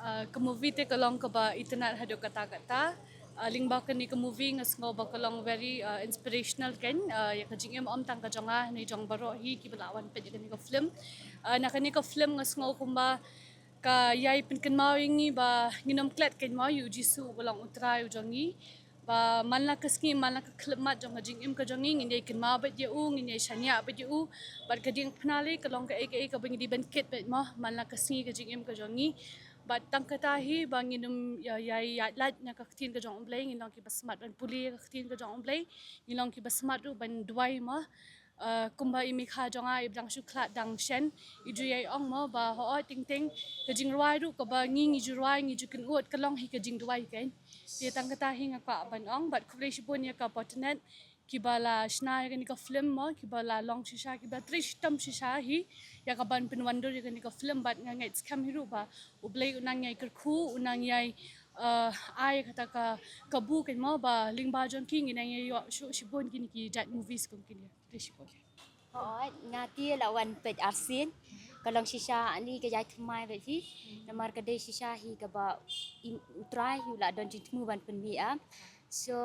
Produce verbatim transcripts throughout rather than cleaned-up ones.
Uh, ka movie te ka long kaba itynnad haduh katta katta. Uh, lyngba kane ka movie nga sngew ba ka long very uh, inspirational kan. Uh, ïa ka jingim ym tang ka jong nga, ne jong baroh hi kiba la wan peit ïa kane ka film. Uh, na kane ka film nga sngew kumba ka ïai pynkynmaw ïa ngi ba ngin ym klet kan mo ïa u Jisu uba long u Trai u jong ngi. Ba man la ka sngi, man la ka khyllipmat jong ka jingim ka jong ngi, ngin ïai kynmaw beit ïa u, ngin ïai shaniah beit ïa u. Bad ka jingpynlong ka long kaei kaei kaba ngi dei ban kit beit mo, man la ka sngi ka jingim ka jong ngi. Bad tang kata hi ba ngin ym ïa, ïa, ïa lait na ka ktien ka jong U Blei, ngin long kiba smat ban pule ka ktien ka jong U Blei, ngin long kiba smat ruh ban duwai mo. Uh, kumba i mei kha jong nga i ba dang shu khlad dang shen, i ju ïai ong mo ba hooid teng teng ka jingrwai ruh kaba ngi ngi ju rwai ngi ju kynud ka long hi ka jingduwai kan. Te tang kata hi nga kwah ban ong bad khublei shibun ïa ka Potternet kiba la shna ïa kane ka film mo, kiba la long shisha, kiba trei shitom shisha hi ïa ka ban pynwandur ïa kane ka film. Bad nga ngeit skhem hi ruh ba U Blei u nang ïai kyrkhu, u nang ïai uh, ai kata ka kabu kan mo ba lyngba jong ki ngin nang ïai ïoh shuh shibun kine ki jait movies kum kine. Khublei shibun. Hooid, nga te la wan peit arsien. Ka long shisha ani ka jait thymmai bad hi. Namar ka dei shisha hi kaba i, U Trai hi u la don jingthmu ban pynmih ïa. So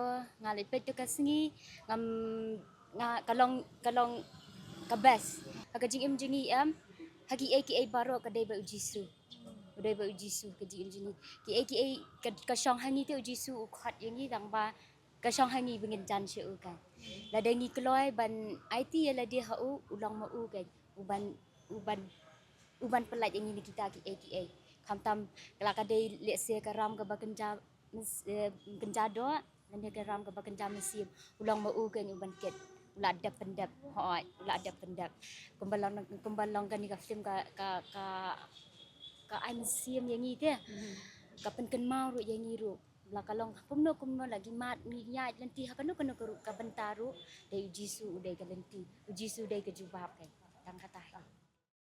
nga leit peit tu ka sngi, ngam, nga ka long, ka long ka best. Ha ka jingim jong ngi em, ha kiei kiei baroh ka dei bad U Jisu. U dei bad U Jisu ka jingim jong ngi. Kiei kiei ka, ka shong ha ngi te U Jisu u khot ïa ngi tang ba ka shong ha ngi ba ngin jan sha u kan. Lada ngi kloi ban aiti ïa lade ha u, u long ma u kan. U ban, u ban, u ban pyllait ïa ngi na kita kiei kiei. Khamtam la ka dei lehse ka ram kaba kynja mys-, eh, kynja doh, lane ka ram kaba kynja mynsiem, u long ma u kan u ban kit. U la dep pyndep, hooid, u la dep pyndep. Kumba long, kumba long kane ka film ka, ka, ka, ka ai mynsiem ïa ngi te. Ka pynkynmaw ruh ïa ngi ruh. La ka long kumno kumno la ngi mad ngi ïaid lynti ha kano kano ka ruh ka bynta ruh. Dei U Jisu u dei ka lynti. U Jisu u dei ka jubab kan. Tang kata hi.